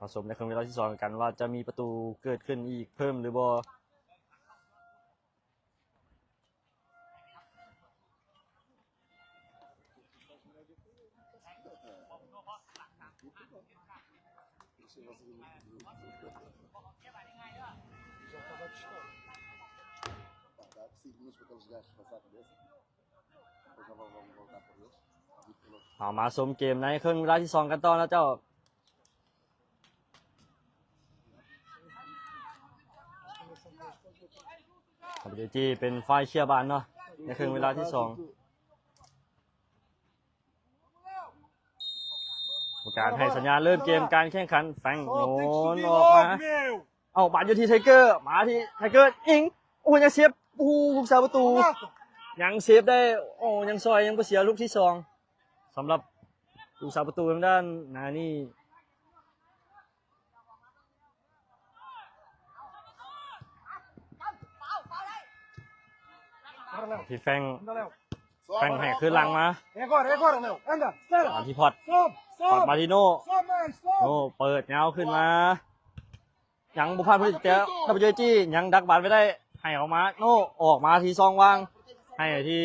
ມາຊົມໃນເຄິ່ງເວລາທີສອງກັນວ່າຈະມີປະຕູເກີດຂຶ້ນອີກເພີ່ມຫຼືບໍ່. ເອົາມາຊົມເກມໃນເຄິ່ງເວລາທີສອງກັນຕໍ່ນະເຈົ້າ. ເປັນຝ່າຍເຄຍບານເນາະ ໃນເຄິ່ງເວລາທີສອງ. ກຳມະການໃຫ້ສັນຍານເລີ່ມເກມການແຂ່ງຂັນ. ແຟງໂຍນອອກມາ. ເອົາ ບານຢູ່ທີ່ໄທເກີ ມາທີ່ໄທເກີ ຍິງ. ໂອ້ ຍັງເຊບ. ໂອ້ ຜູ້ຮັກສາປະຕູຍັງເຊບໄດ້. ໂອ້ ຍັງຊ່ອຍ ຍັງບໍ່ເສຍລູກທີສອງ ສຳລັບຜູ້ຮັກສາປະຕູທາງດ້ານນານີ. ທີ່ແຟງ ແຟງໃຫ້ຄືນຫຼັງມາ. ມາທີ່ພອດ ພອດມາທີ່ໂນ. ໂນເປີດຍາວຂຶ້ນມາ. ຍັງບໍ່ຜ່ານຜູ້ເລນ ແຕ່ WAG ຍັງດັກບານໄວ້ໄດ້ ໃຫ້ອອກມາ. ໂນອອກມາທີ່ຊ່ອງວ່າງ ໃຫ້ທີ່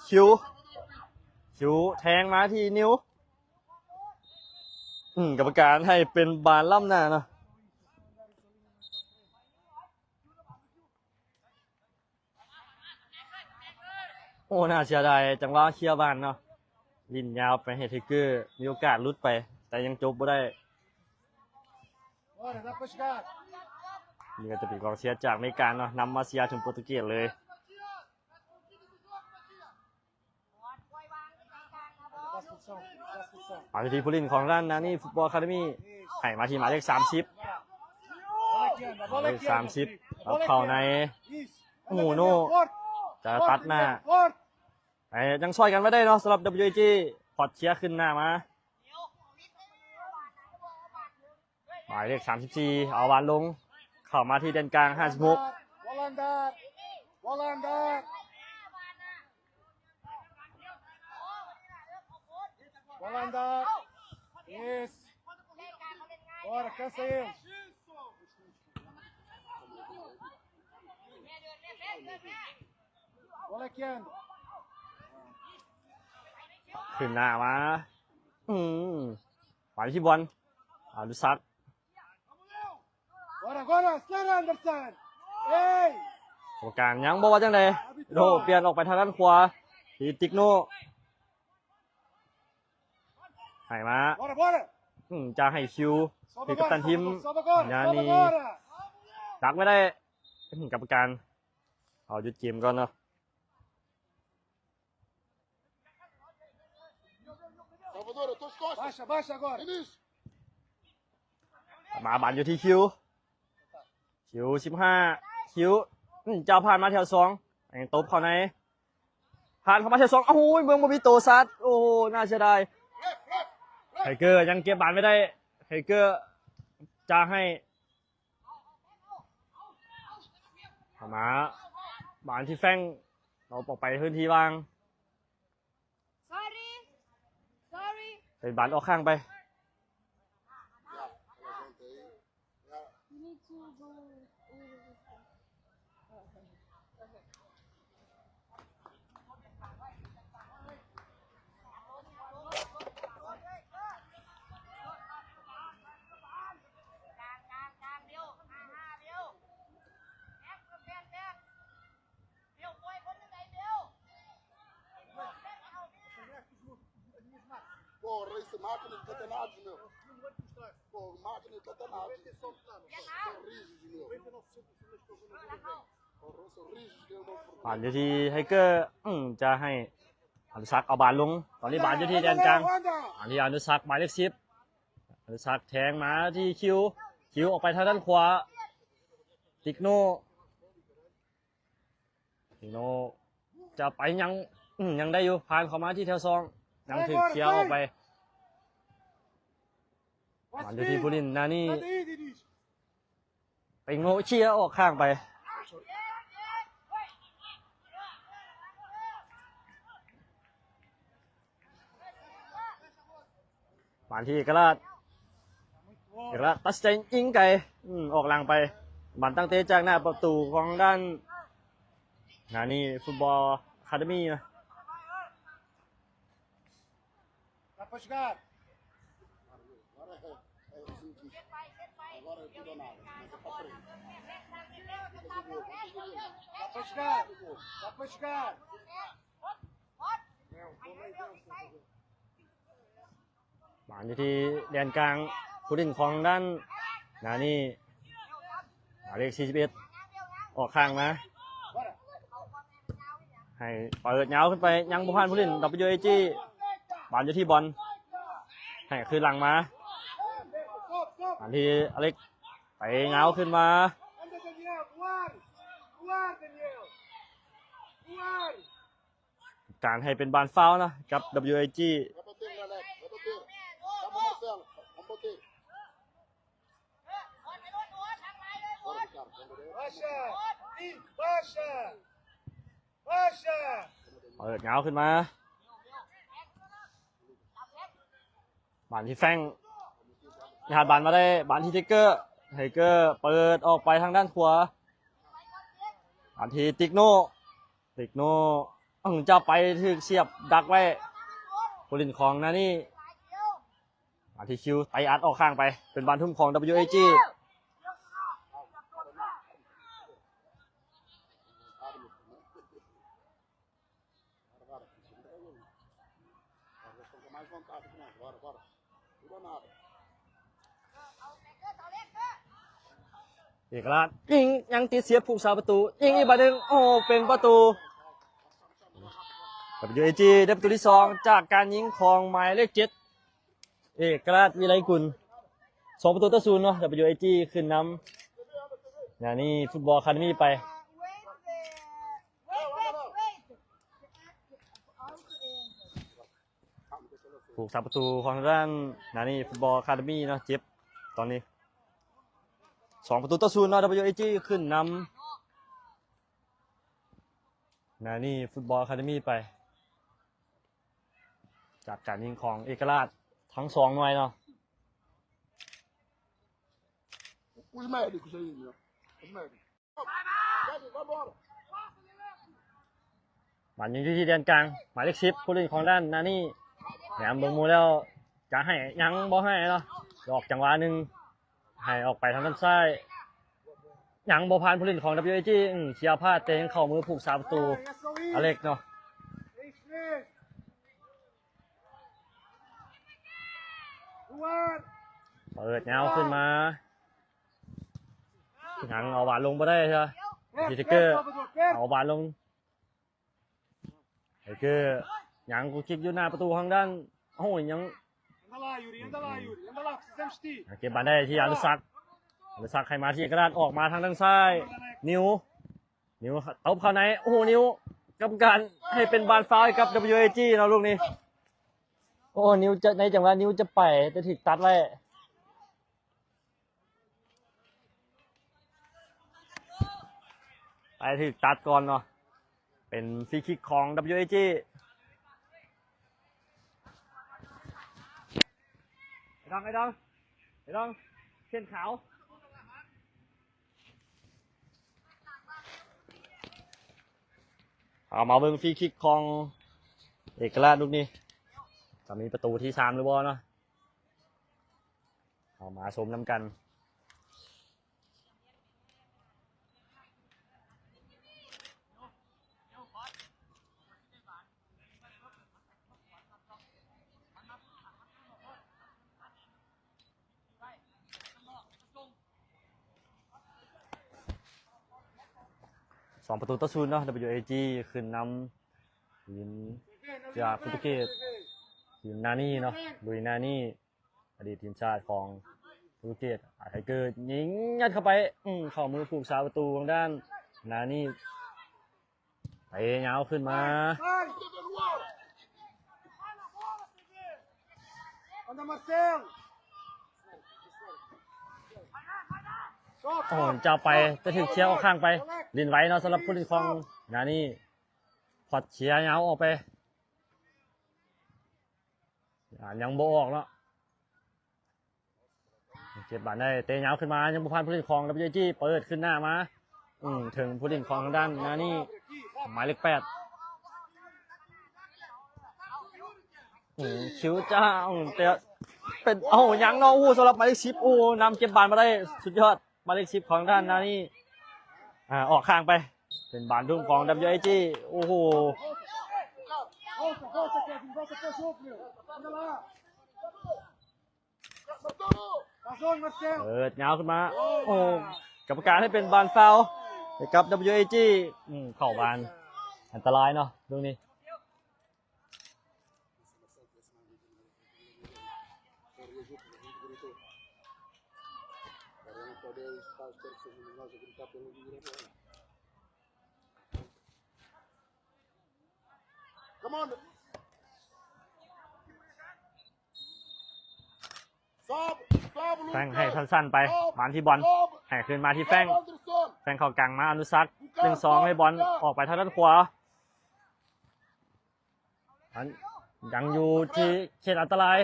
ຄິວ ຄິວແທງມາທີ່ນິວ. ອືມ ກຳມະການໃຫ້ເປັນບານລ້ຳໜ້າເນາະ. ໂອ້ ໜ້າເສຍດາຍ ຈັງຫວະເຄຍບານເນາະ ຫຼິ້ນຍາວໄປໃຫ້ໄທເກີ ມີໂອກາດຫຼຸດໄປ ແຕ່ຍັງຈົບບໍ່ໄດ້. ນີ້ກໍຈະເປັນກອງເຊຍຈາກອາເມລິກາເນາະ ນຳມາເຊຍເຖິງໂປຣຕຸເກດເລີຍ. ມາທີ່ຜູ້ຫຼິ້ນຂອງດ້ານນານີຟຸດບອລອາຄາເດມີ ໃຫ້ມາທີ່ໝາຍເລກສາມສິບ ໝາຍເລກສາມສິບ ເຂົ້າໃນ ໂອ້ໂຫ ໂນ ຈະຕັດໜ້າ. ຍັງຊ່ອຍກັນໄວ້ໄດ້ເນາະ ສຳລັບ WAG ພອດເຄຍຂຶ້ນໜ້າມາ. ໝາຍເລກສາມສິບສີ່ ເອົາບານລົງ ເຂົ້າມາທີ່ແດນກາງ ຫ້າສິບຫົກ Walandar. Walandar. Yes. Bora, cansa eles. Bola, Kian. ຂຶ້ນໜ້າມາ ອືມ ໄປທີ່ບອນ ອານຸສັກ. Agora, agora, acelera, Anderson. Ei! ກຳມະການຍັງບໍ່ວ່າຈັ່ງໃດ. ໂດ ປ່ຽນອອກໄປທາງດ້ານຂວາ ທີ່ຕິກໂນ ໃຫ້ມາ Bora, bora. ອືມ ຈະໃຫ້ຄິວ Sobe ທີ່ກັບຕັນ agora, ທີມ sobe agora, sobe agora. ຍານີ ດັກໄວ້ໄດ້. ອືມ ກຳມະການ ເອົາ ຢຸດເກມກ່ອນເນາະ. Baixa, baixa agora. ມາບານຢູ່ທີ່ຄິວ ຄິວ ສິບຫ້າ ຄິວ ອືມ ເຈົ້າຜ່ານມາແຖວສອງ ຕົບເຂົ້າໃນ ຜ່ານເຂົ້າມາແຖວສອງ ໂອ້ໂຫ ເບິ່ງບໍ່ມີໂຕຊັດ ໂອ້ໂຫ ໜ້າເສຍດາຍ. ໄທເກີຍັງເກັບບານໄວ້ໄດ້ ໄທເກີຈະໃຫ້ ເຂົ້າມາ ບານທີ່ແຟງ ເອົາອອກໄປພື້ນທີ່ວ່າງ Sorry. Sorry. ເປັນບານອອກຂ້າງໄປ. You need to go. Porra, isso é máquina de catenado, meu. Porra, máquina de catenado. São rijos, meu. Porra, são rijos, meu. ບານຢູ່ທີ່ໄທເກີ ອືມ ຈະໃຫ້ອະນຸສັກເອົາບານລົງ ຕອນນີ້ບານຢູ່ທີ່ແດນກາງ ອັນນີ້ອະນຸສັກ ໝາຍເລກສິບ ອະນຸສັກແທງມາທີ່ຄິວ ຄິວອອກໄປທາງດ້ານຂວາ ຕິກໂນ ຕິກໂນ ຈະໄປຍັງ ອືມ ຍັງໄດ້ຢູ່ ຜ່ານເຂົ້າມາທີ່ແຖວສອງ ຍັງຖືກເຄຍອອກໄປ ມາຢູ່ທີ່ຜູ້ຫຼິ້ນໜ້ານີ້ ຕິກໂນເຄຍອອກຂ້າງໄປ ມາທີ່ເອກະລາດ ເອກະລາດຕັດສິນໃຈຍິງໄກ ອືມ ອອກຫຼັງໄປ. ບານຕັ້ງເຕະຈາກໜ້າປະຕູຂອງດ້ານ ນານີ້ຟຸດບອລອາຄາເດມີນະ. Dá pra jogar. Agora é tudo ou nada. Mas é pra frente. Dá pra jogar. Dá pra jogar. ບານຢູ່ທີ່ແດນກາງ ຜູ້ຫຼິ້ນຂອງດ້ານ ນານີ້ ໝາຍເລກສີ່ສິບເອັດ ອອກຂ້າງມາ ໃຫ້ເປີດຍາວຂຶ້ນໄປ ຍັງບໍ່ຜ່ານຜູ້ຫຼິ້ນ WAG ບານຢູ່ທີ່ບອນ ໃຫ້ຄືນຫຼັງມາ ອັນທີ່ອາເລັກ ໄປຍາວຂຶ້ນມາ ການໃຫ້ເປັນບານຟາວນະ ກັບ WAG. Baixa! Baixa! Baixa! ເປີດຍາວຂຶ້ນມາ ບານທີ່ແຟງ ຍາດບານມາໄດ້ ບານທີ່ເທເກີ ເທເກີເປີດອອກໄປທາງດ້ານຂວາ ບານທີ່ຕິກໂນ ຕິກໂນ ເອີ ຈະໄປຖືກສຽບດັກໄວ້ ຜູ້ຫຼິ້ນຂອງນານີ້ ບານທີ່ຄິວໄຕອັດອອກຂ້າງໄປ ເປັນບານທຸ່ມຂອງ WAG. ເອກະລາດຍິງ ຍັງຕິດສຽບຜູ້ຮັກສາປະຕູ ຍິງອີກບາດໜຶ່ງ ໂອ້ ເປັນປະຕູ WAG ໄດ້ປະຕູທີສອງ ຈາກການຍິງຂອງໝາຍເລກເຈັດ ເອກະລາດ ວິໄລກຸນ ສອງປະຕູຕໍ່ສູນເນາະ WAG ຂຶ້ນນຳ ນານີ້ຟຸດບອລອາຄາເດມີໄປ. ຜູ້ຮັກສາປະຕູຂອງທາງດ້ານນານີ້ຟຸດບອລອາຄາເດມີເນາະ ເຈັບຕອນນີ້ ສອງປະຕູຕໍ່ສູນເນາະ WAG ຂຶ້ນນຳ ນານີ້ຟຸດບອລອາຄາເດມີໄປ ຈາກການຍິງຂອງເອກະລາດ ທັງສອງໜ່ວຍເນາະ. Os médicos aí, meu. Os médicos. ບານຍັງຢູ່ທີ່ແດນກາງ ໝາຍເລກສິບ ຜູ້ຫຼິ້ນຂອງດ້ານນານີ້ ແນມເບິ່ງໝູ່ແລ້ວ ຈະໃຫ້ຍັງບໍ່ໃຫ້ເນາະ ດອກຈັງຫວະໜຶ່ງ ໃຫ້ອອກໄປທາງດ້ານຊ້າຍ ຍັງບໍ່ຜ່ານຜູ້ຫຼິ້ນຂອງ WAG ອື ເຄຍພາດ ແຕ່ຍັງເຂົ້າມືຜູ້ຮັກສາປະຕູອາເລັກເນາະ. ເປີດຍາວຂຶ້ນມາ ຍັງເອົາບານລົງບໍ່ໄດ້ເທື່ອ ທີ່ເທເກີ ເອົາບານລົງ ເທເກີ ຍັງກູຄິກຢູ່ໜ້າປະຕູທາງດ້ານ ໂອ້ຍ ຍັງ Anda lá, Yuri, anda lá, Yuri, anda lá, precisamos de ti. ເກັບບານໄດ້ທີ່ອານຸສັກ ອານຸສັກໃຫ້ມາທີ່ເອກະລາດ ອອກມາທາງດ້ານຊ້າຍ ນິວ ນິວຕົບເຂົ້າໃນ ໂອ້ໂຫ ນິວ ກຳມະການໃຫ້ເປັນບານຟາວໃຫ້ກັບ WAG ເນາະ ລູກນີ້ ໂອ້ ນິວຈະ ໃນຈັງຫວະນິວຈະໄປ ແຕ່ຖືກຕັດໄວ້ ໄປຖືກຕັດກ່ອນເນາະ ເປັນຟຣີຄິກຂອງ WAG. ໄອ້ດອງ ໄອ້ດອງ ໄອ້ດອງ ເສັ້ນຂາວ ເອົາມາເບິ່ງຟຣີຄິກຂອງເອກະລາດລູກນີ້ ຈະມີປະຕູທີສາມຫຼືບໍ່ເນາະ ເອົາມາຊົມນຳກັນ. ສອງປະຕູຕໍ່ສູນເນາະ WAG ຂຶ້ນນຳ ທີມຈາກໂປຣຕຸເກດ ທີມນານີ້ເນາະ ລຸຍນານີ້ ອະດີດທີມຊາດຂອງໂປຣຕຸເກດ ໄທເກີຍິງຍັດເຂົ້າໄປ ອື ເຂົ້າມືຜູ້ຮັກສາປະຕູທາງດ້ານນານີ້ ເຕະຍາວຂຶ້ນມາ ໂອ້ໂຫ ຈະໄປ ແຕ່ຖືກເຄຍອອກຂ້າງໄປ ຫຼິ້ນໄວເນາະ ສຳລັບຜູ້ຫຼິ້ນຂອງນານີ້ ພອດເຄຍຍາວອອກໄປ ອາ ຍັງບໍ່ອອກເນາະ. ເກັບບານໄດ້ ເຕະຍາວຂຶ້ນມາ ຍັງບໍ່ຜ່ານຜູ້ຫຼິ້ນຂອງ WAG ເປີດຂຶ້ນໜ້າມາ ອືມ ເຖິງຜູ້ຫຼິ້ນຂອງທາງດ້ານນານີ້ ໝາຍເລກແປດ ອືມ ຄິວຈາ ອືມ ແຕ່ເປັນ ເອົ້າ ຍັງເນາະ ໂອ້ ສຳລັບໝາຍເລກສິບ ໂອ້ ນຳເກັບບານມາໄດ້ ສຸດຍອດ ໝາຍເລກສິບຂອງທາງດ້ານນານີ້ ອາ ອອກຂ້າງໄປ ເປັນບານທຸ່ມຂອງ WAG ໂອ້ໂຫ ເປີດຍາວຂຶ້ນມາ ໂອ້ ກຳມະການໃຫ້ເປັນບານຟາວໃຫ້ກັບ WAG ອືມ ເຂົ້າບານ ອັນຕະລາຍເນາະ ລູກນີ້. Come on. ແຟງໃຫ້ສັ້ນໆໄປ ມາທີ່ບອນ ໃຫ້ຄືນມາທີ່ແຟງ ແຟງເຂົ້າກາງມາ ອະນຸສັກ ໜຶ່ງສອງ ໃຫ້ບອນອອກໄປທາງດ້ານຂວາ ອັນ ຍັງຢູ່ທີ່ເຂດອັນຕະລາຍ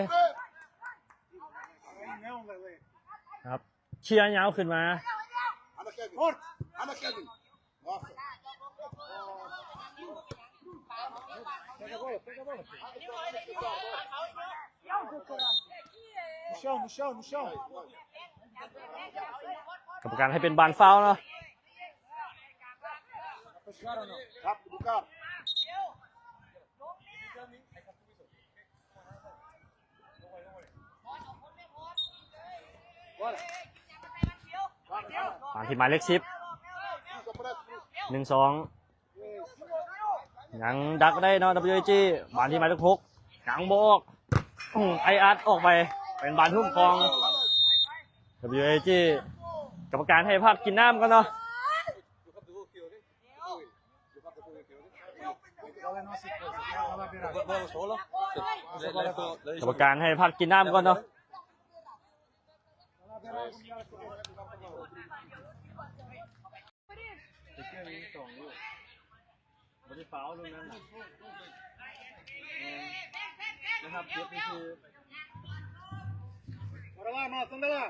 ຄັບ ເຄຍຍາວຂຶ້ນມາ ກຳມະການໃຫ້ເປັນບານຟາວເນາະ. ມາທີ່ໝາຍເລກສິບ ໜຶ່ງສອງ ຍັງດັກໄດ້ເນາະ WAG ມາທີ່ໝາຍເລກຫົກ ຍັງບໍ່ອອກ ອືມ ໄອອັດອອກໄປ ເປັນບານທຸ່ມຂອງ WAG ກຳມະການໃຫ້ພັກກິນນ້ຳກ່ອນເນາະ. ກຳມະການໃຫ້ພັກກິນນ້ຳກ່ອນເນາະ. ບໍ່ໄດ້ຟາວລູກນັ້ນນະ ແມ່ນ ນະຄັບ ເຈັບນີ້ຄື Bora lá, malta, anda lá.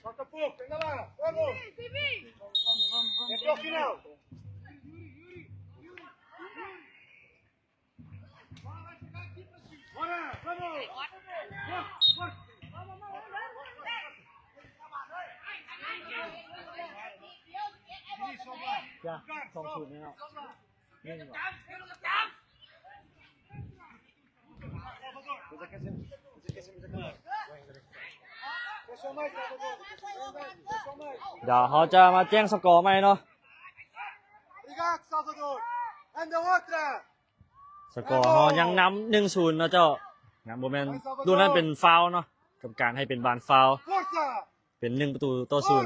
Falta pouco, anda lá. Vamos. Vamos, vamos, vamos, vamos. É até o final. Bora, vamos. Forte, forte. ສອງສູນແລ້ວ. ດຽວເຮົາຈະມາແຈ້ງສະກໍໃໝ່ເນາະ. ສະກໍເຮົາຍັງນຳ ໜຶ່ງສູນ ເນາະເຈົ້າ. ນະ ບໍ່ແມ່ນ ລູກນັ້ນເປັນຟາວເນາະ. ກຳມະການໃຫ້ເປັນບານຟາວ ເປັນ ໜຶ່ງປະຕູຕໍ່ສູນ.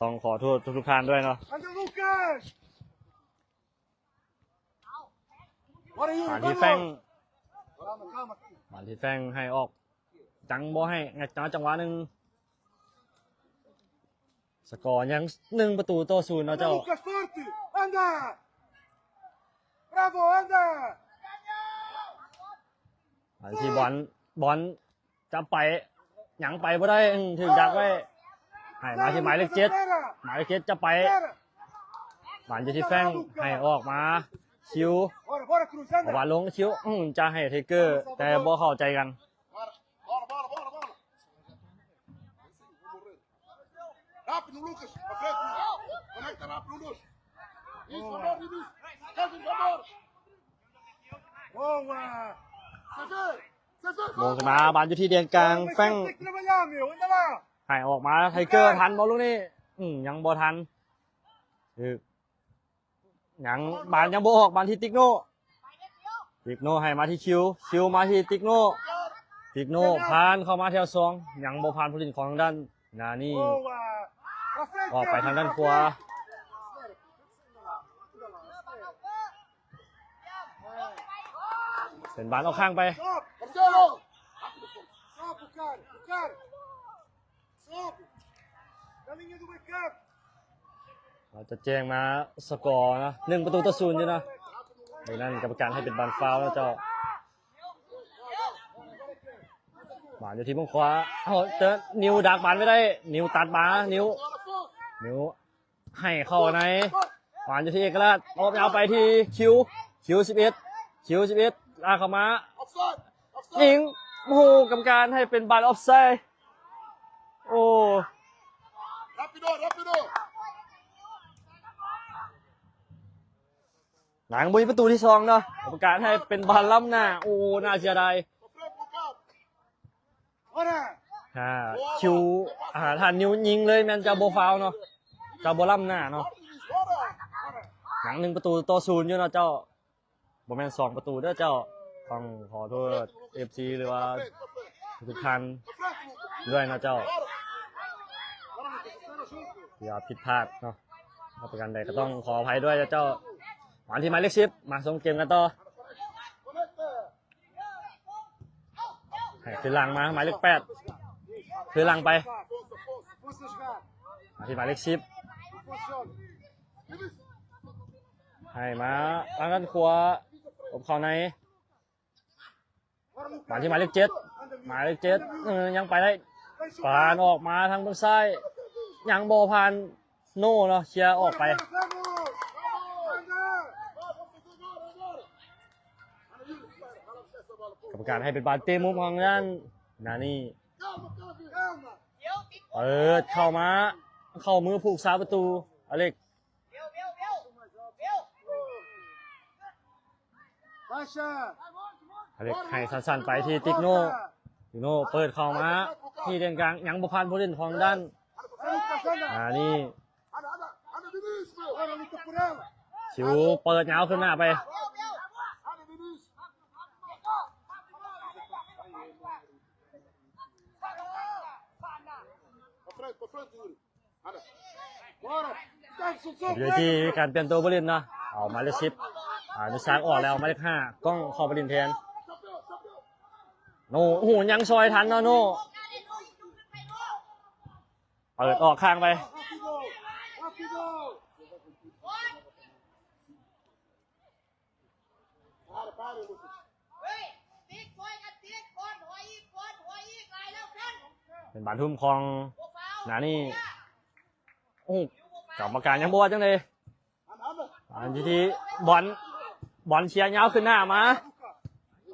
ຕ້ອງຂໍໂທດທຸກໆທ່ານດ້ວຍເນາະ. ມາທີ່ແຟງ ມາທີ່ແຟງໃຫ້ອອກ ຍັງບໍ່ໃຫ້ ແງະຈັງຫວະໜຶ່ງ ສະກໍຍັງ ໜຶ່ງປະຕູຕໍ່ສູນເນາະເຈົ້າ. ມາທີ່ບອນ ບອນ ຈະໄປ ຍັງໄປບໍ່ໄດ້ ອືມ ຖືກດັກໄວ້ ໃຫ້ມາທີ່ໝາຍເລກເຈັດ ໝາຍເລກເຈັດຈະໄປ ບານຢູ່ທີ່ແຟງ ໃຫ້ອອກມາ ຄິວ ເອົາບານລົງ ຄິວ ອືມ ຈະໃຫ້ໄທເກີ ແຕ່ບໍ່ເຂົ້າໃຈກັນ. Rápido, Lucas. Pra frente, Lucas. Conecta rápido, Lucas. Isso, favor, Diniz. Faz um favor. Boa. César. César, ໂມງຂຶ້ນມາ ບານຢູ່ທີ່ແດນກາງ César, ແຟງ tem que trabalhar, meu. Anda lá. ໃຫ້ອອກມາ ໄທເກີ César. ທັນບໍ່ລູກນີ້? ອືມ ຍັງບໍ່ທັນ. ຖືກ ຍັງ ບານຍັງບໍ່ອອກ ບານທີ່ຕິກໂນ ຕິກໂນໃຫ້ມາທີ່ຄິວ ຄິວມາທີ່ຕິກໂນ ຕິກໂນຜ່ານເຂົ້າມາແຖວສອງ ຍັງບໍ່ຜ່ານຜູ້ຫຼິ້ນຂອງທາງດ້ານນານີ້ ອອກໄປທາງດ້ານຂວາ ເປັນບານອອກຂ້າງໄປ. ເຮົາຈະແຈ້ງມາສະກໍນະ ໜຶ່ງປະຕູຕໍ່ສູນຢູ່ນະ. ດັ່ງນັ້ນກຳມະການໃຫ້ເປັນບານຟາວນະເຈົ້າ. ບານຢູ່ທີ່ເບື້ອງຂວາ ເອົາ ເຈີ ນິວດັກບານໄວ້ໄດ້ ນິວຕັດມາ ນິວ ນິວໃຫ້ເຂົ້າໃນ ບານຢູ່ທີ່ເອກະລາດ ອອກຍາວໄປທີ່ຄິວ ຄິວສິບເອັດ ຄິວສິບເອັດ ລາກເຂົ້າມາ ຍິງ ໂອ້ໂຫ ກຳມະການໃຫ້ເປັນບານອອບໄຊ. ໂອ້ ຍັງບໍ່ມີປະຕູທີສອງເນາະ ປະກາດໃຫ້ເປັນບານລ້ຳໜ້າ. ໂອ້ ໜ້າເສຍດາຍ. ຖ້າຄິວ ຖ້ານິວຍິງເລີຍແມ່ນຈະບໍ່ຟາວເນາະ ຈະບໍ່ລ້ຳໜ້າເນາະ. ຍັງໜຶ່ງປະຕູຕໍ່ສູນຢູ່ເນາະເຈົ້າ. ບໍ່ແມ່ນສອງປະຕູເດີເຈົ້າ. ຕ້ອງຂໍໂທດເອັຟຊີ ຫຼືວ່າທຸກໆທ່ານດ້ວຍເນາະເຈົ້າ ທີ່ວ່າຜິດພາດເນາະ ປະການໃດກໍຕ້ອງຂໍອະໄພດ້ວຍເນາະເຈົ້າ. ມາທີ່ໝາຍເລກສິບ ມາຊົມເກມກັນຕໍ່ ໃຫ້ຄືນຫຼັງມາ ໝາຍເລກແປດ ຄືນຫຼັງໄປ ມາທີ່ໝາຍເລກສິບ ໃຫ້ມາທາງດ້ານຂວາ ອບເຂົ້າໃນ ມາທີ່ໝາຍເລກເຈັດ ໝາຍເລກເຈັດ ເອີ ຍັງໄປໄດ້ ປານອອກມາທາງເບື້ອງຊ້າຍ ຍັງບໍ່ຜ່ານ ໂນເນາະ ເຄຍອອກໄປ. ກຳມະການໃຫ້ເປັນບານເຕະມຸມຂອງທາງດ້ານນານີ ເປີດເຂົ້າມາ ເຂົ້າມືຜູ້ຮັກສາປະຕູ ອາເລັກ ອາເລັກໃຫ້ສັ້ນໆໄປທີ່ຕິກໂນ ຕິກໂນເປີດເຂົ້າມາທີ່ແດນກາງ ຍັງບໍ່ຜ່ານຜູ້ຫຼິ້ນຂອງດ້ານນານີ. ຊິວເປີດຍາວຂຶ້ນໜ້າໄປ ຢູ່ທີ່ການປ່ຽນໂຕຜູ້ຫຼິ້ນເນາະ ເອົາໝາຍເລກສິບ ອາ ອານຸສັກອອກແລ້ວ ໝາຍເລກຫ້າ ກ້ອງເຂົ້າໄປຫຼິ້ນແທນ ໂນ ໂອ້ໂຫ ຍັງຊ່ອຍທັນເນາະ ໂນ ເປີດອອກຂ້າງໄປ ເປັນບານທຸ່ມຂອງນານີ ໂອ້ ກຳມະການຍັງບໍ່ວ່າຈັ່ງໃດ ອັນທີ່ ທີ່ບອນ ບອນເຄຍຍາວຂຶ້ນໜ້າມາ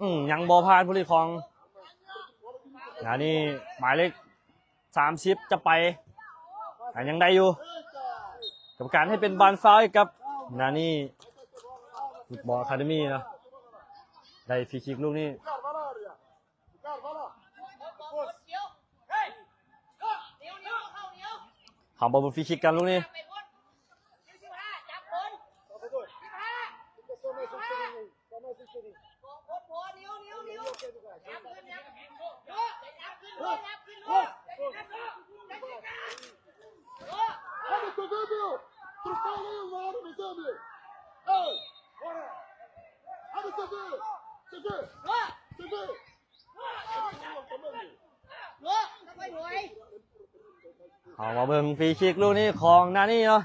ອືມ ຍັງບໍ່ຜ່ານຜູ້ຫຼິ້ນຂອງນານີ ໝາຍເລກສາມສິບຈະໄປ ອ່າ ຍັງໄດ້ຢູ່ ກຳມະການໃຫ້ເປັນບານຟາວໃຫ້ກັບນານີ ຟຸດບອລອາຄາເດມີເນາະ ໄດ້ຟຣີຄິກລູກນີ້ ເຮົາບໍ່ເບິ່ງຟຣີຄິກກັນລູກນີ້ ເຮົາມາເບິ່ງຟຣີຄິກລູກນີ້ຂອງນານີເນາະ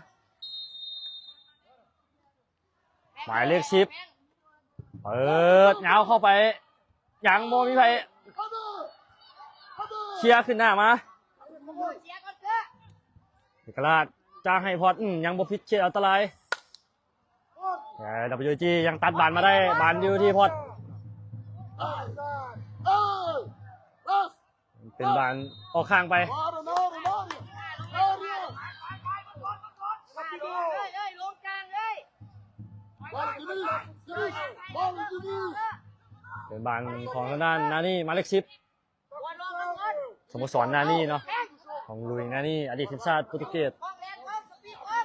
ໝາຍເລກສິບ ເປີດຍາວເຂົ້າໄປ ຍັງບໍ່ມີໃຜ ເຄຍຂຶ້ນໜ້າມາ ເອກະລາດຈະໃຫ້ພອດ ອືມ ຍັງບໍ່ຜິດເຂດອັນຕະລາຍ ແຕ່ ດັບເບິນຢູຈີ ຍັງຕັດບານມາໄດ້ ບານຢູ່ທີ່ພອດ ເປັນບານອອກຂ້າງໄປ ເປັນບານຂອງທາງດ້ານນານີ ໝາຍເລກສິບ ສະໂມສອນນານີເນາະ ຂອງລຸຍນານີ ອະດີດທີມຊາດໂປຣຕຸເກດ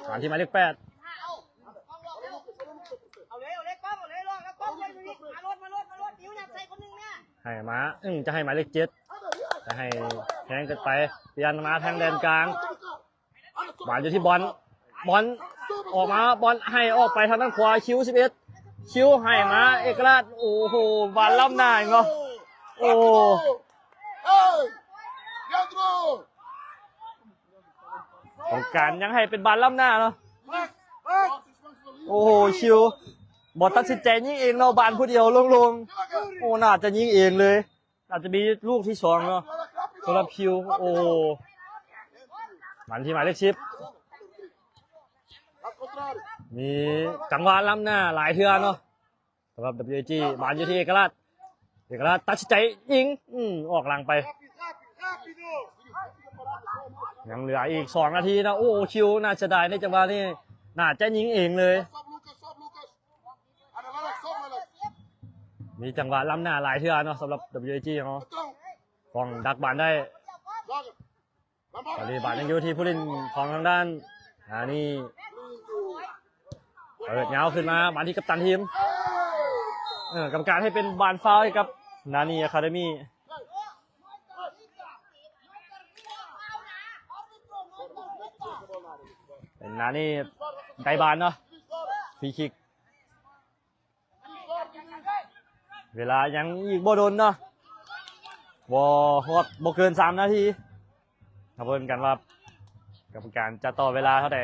ມາທີ່ໝາຍເລກແປດ ໃຫ້ມາ ອືມ ຈະໃຫ້ໝາຍເລກເຈັດ ຈະໃຫ້ແຮງເກີນໄປ ປ່ຽນມາທາງແດນກາງ ບານຢູ່ທີ່ບອນ ບອນອອກມາ ບອນໃຫ້ອອກໄປທາງດ້ານຂວາ ຄິວສິບເອັດ ຄິວໃຫ້ມາ ເອກະລາດ ໂອ້ໂຫ ບານລ້ຳໜ້າອີກເນາະ ໂອ້ ກອງການຍັງໃຫ້ເປັນບານລ້ຳໜ້າເນາະ ໂອ້ໂຫ ຄິວບໍ່ຕັດສິນໃຈຍິງເອງເນາະ ບານຜູ້ດຽວໂລ່ງໆ ໂອ້ ໜ້າຈະຍິງເອງເລີຍ. ອາດຈະມີລູກທີສອງເນາະ ສຳລັບຄິວ. ໂອ້ ມາທີ່ໝາຍເລກສິບ ມີຈັງຫວະລ້ຳໜ້າຫຼາຍເທື່ອເນາະ ສຳລັບ WAG. ບານຢູ່ທີ່ເອກະລາດ ເອກະລາດຕັດສິນໃຈຍິງ ອືມ ອອກຫຼັງໄປ. ຍັງເຫຼືອອີກສອງນາທີເນາະ. ໂອ້ ຄິວໜ້າເສຍດາຍໃນຈັງຫວະນີ້ ໜ້າຈະຍິງເອງເລີຍ. ມີຈັງຫວະລ້ຳໜ້າຫຼາຍເທື່ອເນາະ ສຳລັບ WAG ເຮົາ ຕ້ອງດັກບານໄດ້. ຕອນນີ້ບານຍັງຢູ່ທີ່ຜູ້ຫຼິ້ນຂອງທາງດ້ານ ນານີ້ ເປີດຍາວຂຶ້ນມາ ບານທີ່ກັບຕັນທີມ ເອີ ກຳມະການໃຫ້ເປັນບານຟາວໃຫ້ກັບ ນານີ້ Academy. ເປັນນານີ້ໄດ້ບານເນາະ ຟຣີຄິກ. ເວລາຍັງອີກບໍ່ດົນເນາະ ບໍ່ຮອດ ບໍ່ເກີນສາມນາທີ ມາເບິ່ງກັນວ່າກຳມະການຈະຕໍ່ເວລາເທົ່າໃດ.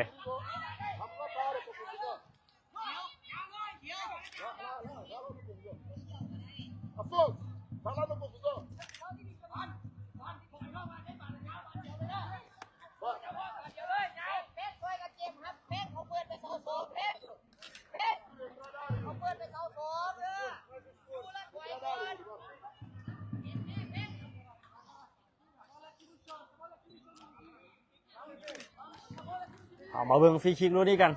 Vamos a ver un free kick ລູກນີ້ກັນ.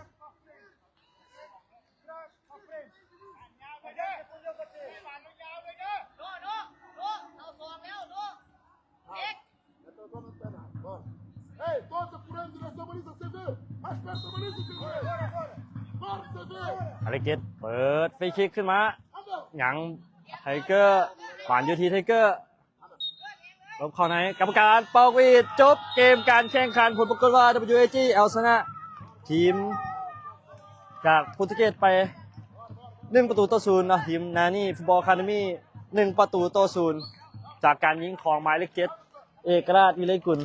ອາເລັກເກດເປີດຟຣີຄິກຂຶ້ນມາ ຍັງໄທເກີ ບານຢູ່ທີ່ໄທເກີ ຫຼົບເຂົ້າໃນ ກຳມະການເປົ່າຫວີດ ຈົບເກມການແຂ່ງຂັນ. ຜົນປາກົດວ່າ WAG ເອົາຊະນະທີມຈາກໂປຣຕຸເກດໄປ ໜຶ່ງປະຕູຕໍ່ສູນເນາະ. ທີມນານີ້ຟຸດບອລອາຄາເດມີ ໜຶ່ງປະຕູຕໍ່ສູນ ຈາກການຍິງຂອງໝາຍເລກເຈັດ ເອກະລາດ ວິໄລກຸນ.